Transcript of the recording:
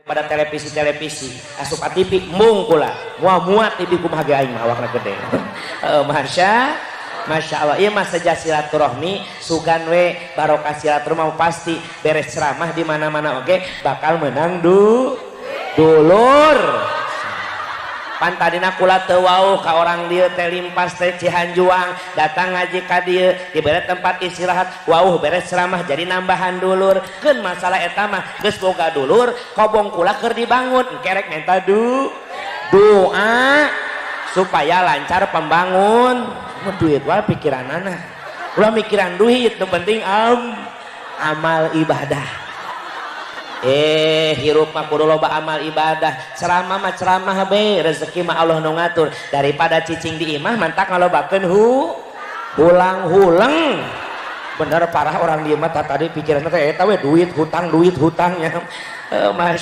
Pada televisi-televisi asup TV mung kula moal muat TV, kumaha ge aing mah awakna gede. Masya Masya Allah, iya mah seja silaturahmi, sugan we barokah silaturahmi, pasti beres ceramah di mana-mana oke bakal menang dulur. Pan tadina kula teu wauh ka orang dieu teh, limpas teh Cihanjuang datang ngaji ka dieu, dibere tempat istirahat, wauh beres ceramah jadi nambahan dulur. Keun masalah eta mah, geus boga dulur, kobong kula keur dibangun, kerek minta doa supaya lancar pembangun. Duit wae pikiranana, ulah mikiran duit, nu penting amal ibadah. Hirup mah kudu loba amal ibadah. Ceramah mah ceramah be, rezeki mah Allah nu ngatur. Daripada cicing di imah, mantak ngalobakeun hulang-huleng. Bener parah orang dieu mah, tadi pikiranna teh eta we, duit hutang, duit hutangnya. Masya